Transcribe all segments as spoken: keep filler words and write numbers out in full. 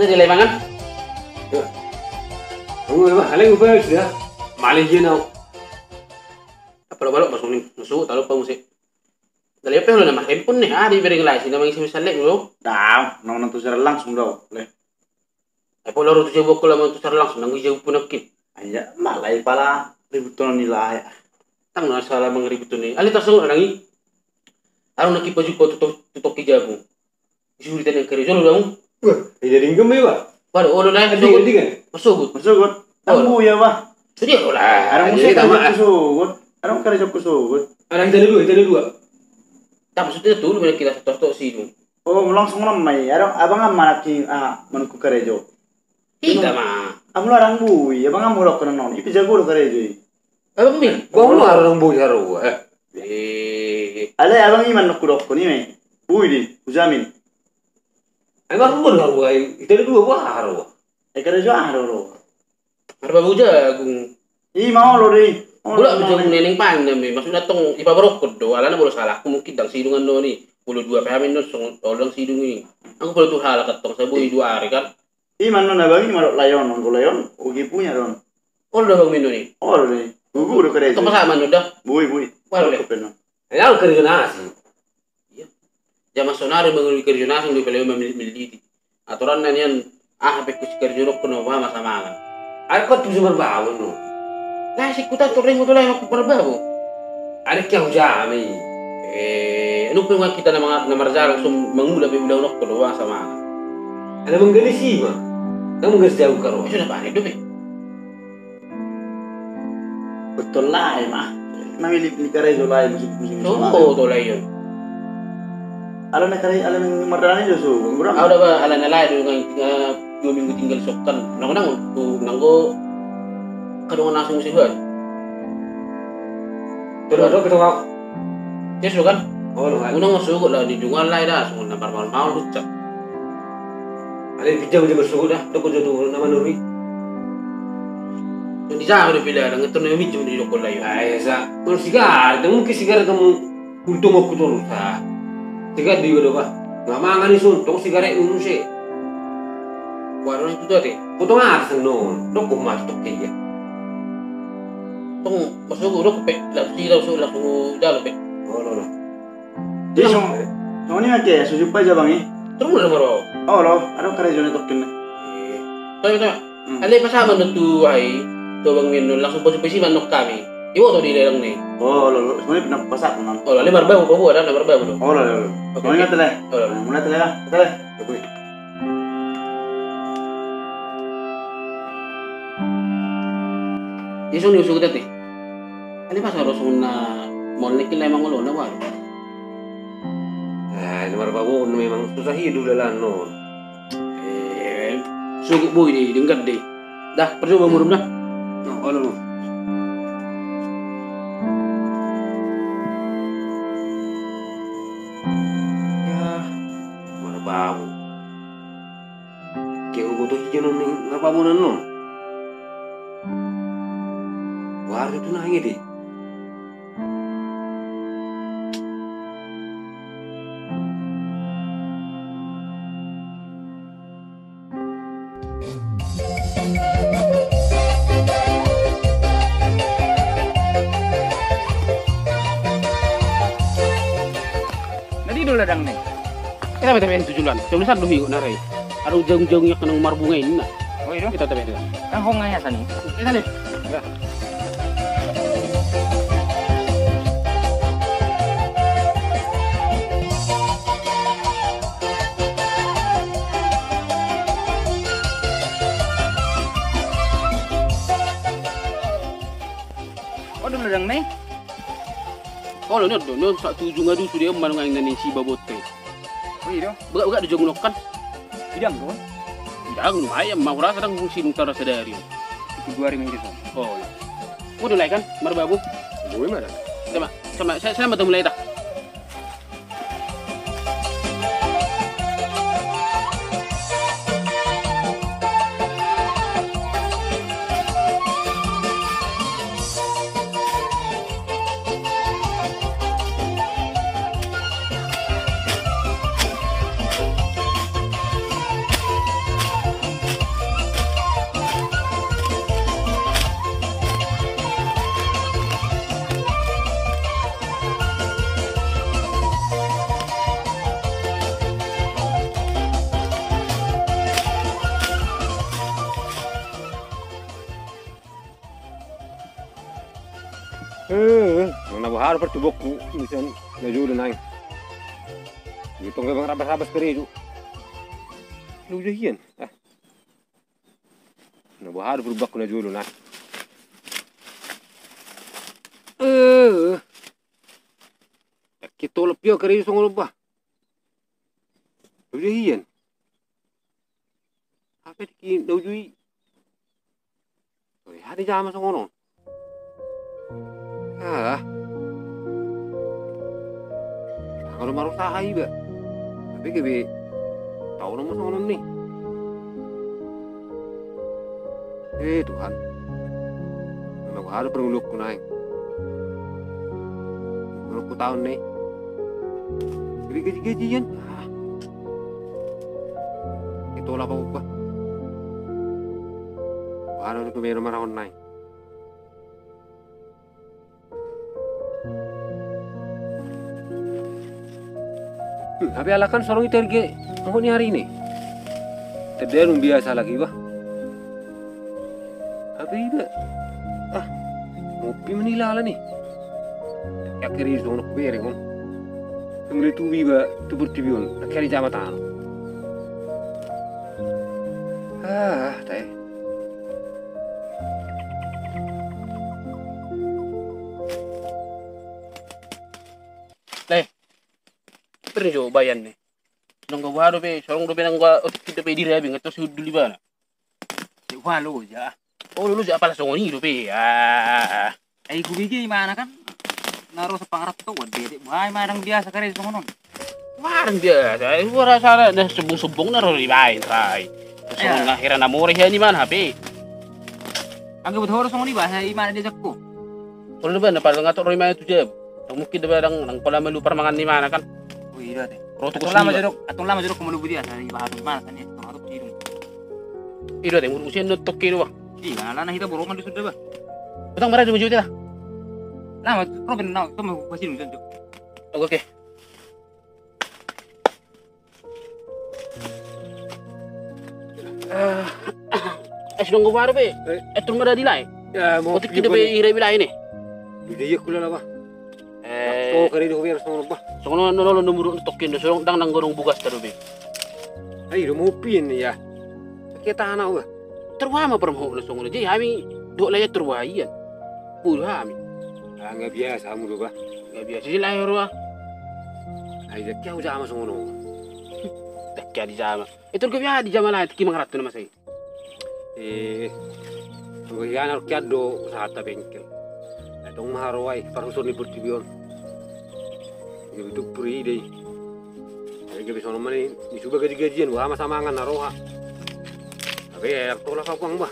Jadi lai mangan. Yo. Kamu apa? Alai upa sudah. Malaysia nau. Apa lo balok masuk ni? Masuk, taruh apa musik? Dari apa lo nama handphone ni? Ah, di bering lai sih, nama isi misalnya lo. Dah, nang nang tu siaran langsung dau, leh. Ai pola ro tu jabu, aku lamun tu siaran langsung, nang i jabu pun akin. Anjak, malai pala ribut tono ni lae. Tang na salah mangribut tono ni. Alai tarsongon nang i. Arung na kipajupa tu to-, tu toki jabu. Disuri tadi karejo lo dong. Wah, jadi ringgem ya, Bah? Waduh, olo lah. Ringgem, ringgem. Masuk. Masuk. Masuk. Tangguh ya, Bah. Jadi olo lah. Arung musik kan aku sugut. Arung karejo ku sugut. Arung tadi dua, tadi dua. Tak maksudnya dulu banyak kita tos-tos sini. Oh, langsung lemai. Adong abang am manaki, ah, manungkun karejo. Hita ma. Amu larang bui, abang am mulak kena non. Ipi jago do karejo i. Abang mi. Gua mu larang bui haro, eh. Eh. Alai abang iman nak kudokkon i me. Bui di, ujamin. Emang bui haro, eh. Ita di dua gua haro. Eh, karejo haro ro. Marbabu jagung. I ma olo do i. Olo, olo, jagung neneng pangan nami. Maksudna tong ipabarokkon do, alana molo salahku mungkin dang sidung annon i. Molo dua pe hami non songon olo dang sidung i. Anggo molo tu halak antong saboi dua ari kan. I ma annon abang i, molo layon, anggo layon, oge punya don. Olo do abang mi annon i. Olo do i. Gugu do karejo. Tong sama annon da. Bui, bui. Olo do. Ai au karejo na asing. Iya. Jaman sonari mangolu karejo na asing do, pala memillit-milliti. Aturanna nian, aha pe husikarejo dokkon, na masa mangan. Ai kau tu si marbabu no. Lah si kuta tu reng tu lai aku marbabu. Ada kiau jami. Eh, anu pe ma hita na manga-, na marjalang so mangula pe ulaon dokkon, masa mangan. Ada mangganis i ma. Na mangganis jagung karo. Sudah panen do pe. Betul lah, emang. Namanya di, di karejo lain musim, musim. Sogo to lain. Ala na karejo, ala na mardalani do sogo. Au da ba, ala na lain do, eh, dua minggu tinggal sokkan. Nang, nang, tu, nanggo kadongan langsung musim baru. Terus, terus, terus. Yes, lo kan? Oh, lo kan. Unang sogo lah, di dungan lah, dah, sogo na marmaol-maol, lucak. Alai pinjam dia bersuhu dah, toko jodoh nama nuri. Di sana udah pilihan, nggak tahu nama pinjam di toko lain. Ai sa, kalau sigaret, mungkin sigaret kamu untung aku turun sa. Sigaret di gado bah. Nggak mangan isun, tong sigaret unuse. Warung itu tadi. Potong asen non, dok kumat tok iya. Tong masuk udah pe, langsung langsung langsung jalan pe. Oh, lo, lo. Jadi song, song ini maki ya, sujuk aja bang i. Terus mulai moro. Oh lo, ada karejo na tokin. Iya. Tahu tahu. Hmm. Alai pasaman do tu ai, tu abang mi annon langsung pasi-pasi manok hami. Iboto di lelang ni. Oh lo, lo, song ini pina pasak man. Oh lo, alai marbabu, babu ada na marbabu do. Oh lo, lo, lo. Oke, song ini oke. Tele. Oh lo. Nah, mulai tele lah, tele. Oke. Isong ni usung tadi. Ani pas harus na molek i lai mangolona baru. Eh, na marbabu on memang susah hidup dalan non. Eh, sugup boi di, denggan di. Dah, perlu bang murum dah. Nah, olo, olo. Ya, marbabu. Ke huboto hijanon ni marbabu on non. Wari tu nang i di. Na di do ladang ni? Kita bete bete tu juluan. Jam dua do hiu narai. Ada jagung-jagung yang kena marbunga ini na. Oh iya. Kita bete bete. Kan kau ngaya sani. Kita lihat. Olo do ladang ni. Olo ni do, ni on sa tuju ngadu sude manung aing na ni si babot pe. Oh iya do. Begak-begak do jagung nokkan. Idang do. Idang do ayam mau rasa dang fungsi nung tarasa dari. Itu dua hari minggu so. Oh iya. Udah lai kan marbabu. Boi ma da. Sama sama saya saya mau mulai dah. Boha do partubangku, misan na jolo nai. Dia tong memang rabas-rabas karejo. Lu jahian. Ah. Na boha do partubangku na jolo nai. Eh. Kita olap dia karejo songon on bah. Lu jahian. Apa di kin dau jui. Oi, hati jama songon on. Ah. Kalau marusaha iba. Tapi gabe tau nama songon on ni. Eh, Tuhan. Memang ada permulukku naik. Permulukku tahun ni. Gabe gaji-gajian. Ah. Itu lah apa-apa. Baru itu baru marahon nai. Hmm, hape ala kan sorong i terge, anggo ni ari ni. Tedde nung biasa lagi bah. Hape iba. Ah, ngopi menilala ni. Akhir i songon bereng on. Kemuli tubi ba tu portibi on, akhir i jama tano. Ah, tai. Lai. Pernah jo bayan ni. Nang gua dope, sorong dope nang gua otik dope di rabi, ngetos hudul di bana. Wah, lo ja. Oh, lo ja apala songon i dope. Ah. Ai gubege imana kan. Naro sepangarat tu gua dede. Wah, imana biasa kare songon on. Marang biasa. Ai gua rasa na sebung-sebung na ro di bain rai. Songon na hera na more hea ni mana hape. Anggo buat horo songon i bah, imana diajak ko. Kalau lebaran na pada ngatok ro imana tu jabu. Mungkin dia bilang nang pola melu parmangan ni mana kan. Oh, iya deh. Rotu ko lama jadok, atau lama jadok ko melu dia, sari bahas mana sani, atau harus hidung. Iya deh, muruk usian do tokke do bah. Iya, lana hita borongan di sudah bah. Utang marah di maju lah. Lama, problem nau, kamu pasti nunggu. Oke, oke. Eh, sidong gopar be. Eh. Eh, turun ada di lai. Ya, mau otik tidak be ira bilai ni. Ide iya kula lah bah. Eh. Oh, kari do biar songon bah. Songon no no no muruk tokken do songon dang nang gonong bugas tadu be. Ai do mau pin ya. Kita anak bah. Terwama permohon songon jadi kami do lai terwaian. Bulu hami. Ah, nggak biasa kamu do bah. Nggak biasa sih lai roa. Ai dia kau jama songon. Tak kau di jama. Itu kau biar di jama lai ki mangarat tu nama saya. Eh, kau yang harus kian do usaha ta bengkel. Tong maharoai parhuson ni portibi on. Gabe tumpur i dei. Ai gabe songon mani ni suba gaji-gajian bah, masa mangan na roha. Abe air tolak au bah.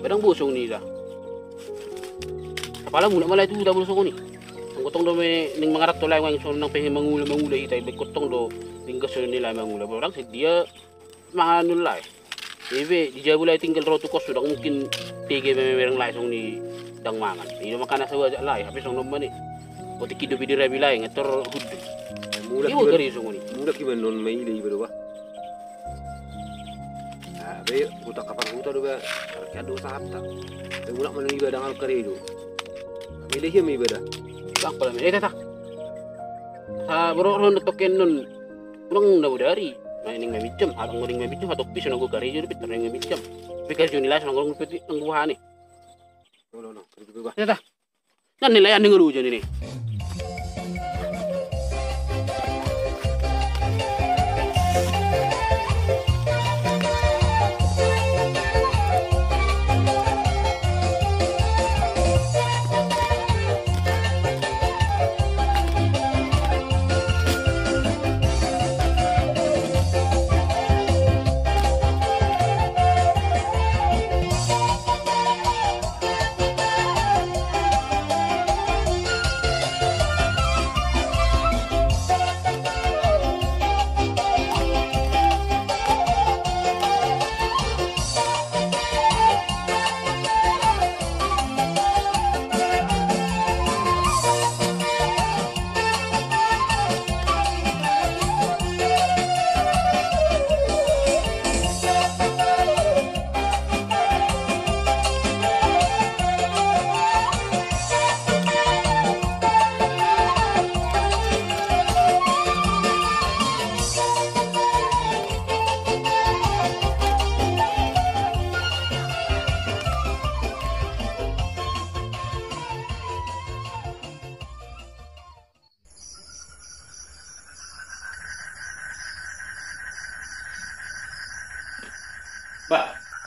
Badang bosong ni da. Apala mulak malai tu da bosong ni. Gotong do me ning mangarat tolak ngang songon nang pengen mangula mangula hita i, gotong do ning gas ni lai mangula. Barang sedia mangan lai. Ibe di jabu lai tinggal ro tu kos sudah mungkin tege memereng lai songon i dang mangan. Ino makana sawaja lai hape songon mani. Otik kido bidi rabi lai ngator hudu. Mulak iba gari songon i. Mulak iba non mai ile iba do bah. Nah, be huta kapal huta do bah. Kado sahatta. Be mulak mana iba dang anu kare do. Mele hia mai iba da. Bang pala mele tata. Sa boro ro na tokken non. Ulang na bodari. Main ning maminjam, adong ning maminjam, atau pisa nang gua karejo di pitar ning maminjam. Pikir joni lah nang gua peti nang gua hani. No no no. Tata. Nan nilai aning alu jani ni.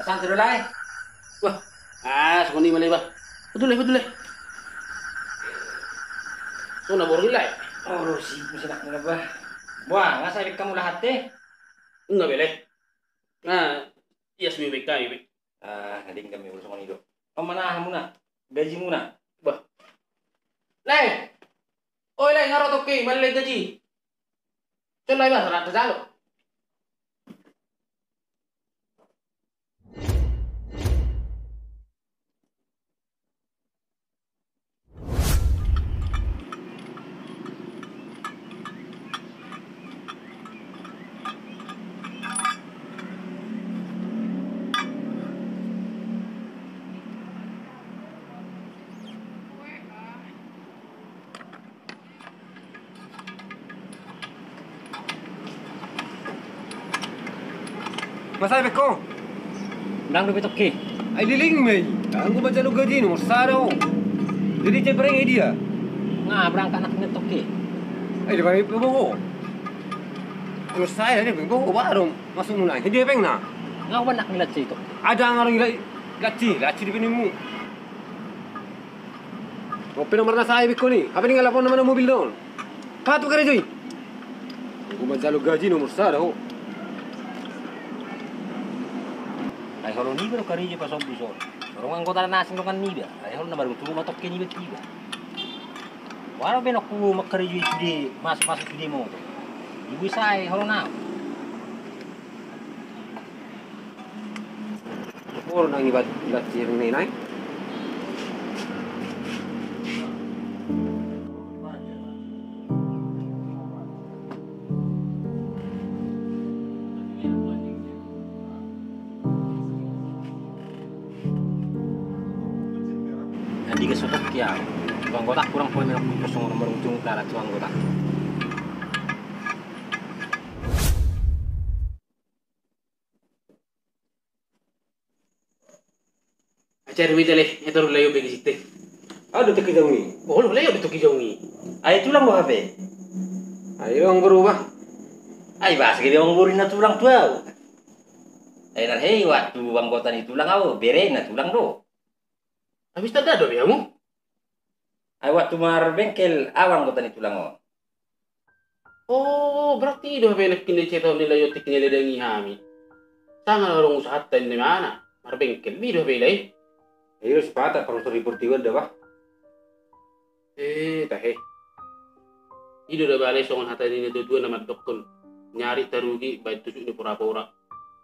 Santai do, Lae. Bah, ah, songon i ma, Lae, bah. Betul, Lae, betul, Lae. Songon na borngin, Lae. Oh, lu sibuk sinak na, bah. Wah, nga sai be hamu lahat, te? Nga be, Lae. Nga ias mi be hami be. Ah, na denggan be molo songon i do. On ma na hamuna, gajimuna. Bah. Lae. Oi, Lae, nga ro tongki, male gaji. Son, Lae, bah, ra tajalo. Nga sai be ho? Ndang dope tongki. Ai leleng ma i. Anggo manjalo gaji nomor sada ho. Jadi cepreng i dia. Nga berangkat anak ni tongki. Ai dia pakai pemboho. Nomor sada dia pemboho baru masuk muna. Dia peng na. Nga anak ni laci itu. Ada ngarang laci, laci di penimu. Ope nomor na sai be ho ni. Apa ni ngalapon nama mobil don. Pahat ma karejo i. Anggo manjalo gaji nomor sada ho. Ai olo niba do karejo pasombu son. Dorong anggota na asing dongan niba. Ai olo na baru turun otok ke niba tiba. Wala be nokku mangkarejo i sude masuk-masuk sude motor. Ibu sai olo na. Olo nang ibat ibat sirni nai. Jadi kesotok ya. Anggota kurang poin menang kosong nomor ujung darat anggota. Acar mita le, etor layo begi sitte. Aduh, teki jaungi. Oh, lo layo teki jaungi. Ai tulang lo hape. Ayo ang berubah. Ai bahasa gede ang borin na tulang tu au. Ai na hei waktu anggota ni tulang au, bere na tulang do. Habis tanda do biamu. Ai waktu marbengkel au anggota ni tulang on. Oh, berarti i do hape nangkin na cerita ni layo teki ni ledangi hami. Sanga adong usahanta ni mana marbengkel, i do hape i lae. Iyo sipata parhusor ni portibi on da bah. Eh, tahe. I do da bah lae songon hata ni na tua-tua na mandokkon. Nyari tarugi baen tusuk ni pora-pora.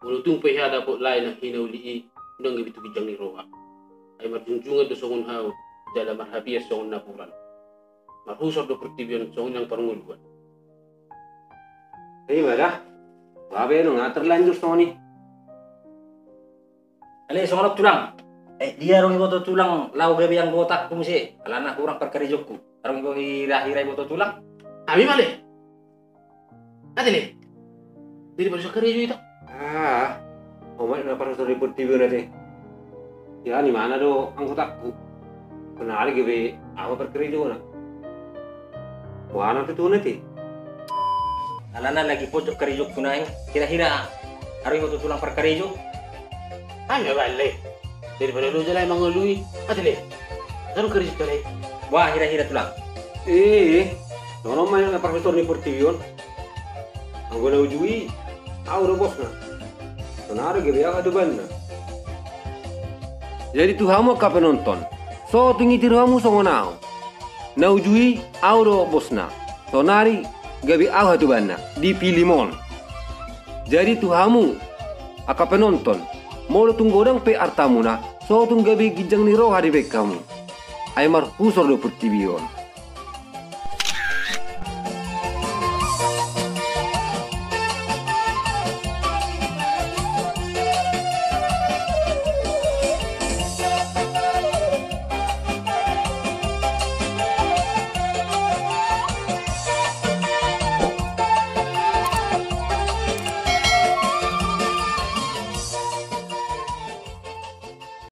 Molo tung pe hea dapot lae na hinauli i, unang gabe tu ginjang ni roha. Ai marjunjungan do songon hau, jala marhapian songon napuran. Marhusor do portibi on songon nang parngoluan. Ima da. Babe nunga terlanjur songon i. Ale songon on tulang. Eh, dia dong iboto tulang lao gabe anggotangku muse. Alana hurang parkarejongku. Adong iboto hira-hira iboto tulang. Ami male. Ate le. Jadi baru sakarejo ito. Ah, omat na parhusor ni portibi on ate. Ia ni mana do anggotangku. Sonari gabe au parkarejona. Boha nang tutu na te. Alana lagi pojok karejongku nai. Hira-hira adong iboto tulang parkarejo. Ai ma baen le. Daripada loja lae mangolui. Ate le. Adong karejo lae. Wah, hira-hira tulang. Eh, songon on ma na parhusor ni portibi on. Anggo na uju i, au do bosna. Sonari gabe au hatubanna. Jadi tu hamu angka penonton, so tung iti rohamu songon au. Na uju i, au do bosna. Sonari gabe au hatubanna di pilim on. Jadi tu hamu angka penonton, molo tung godang pe artamuna, so tung gabe ginjang ni roha dibaen hamu. Ai marhusor do portibi on.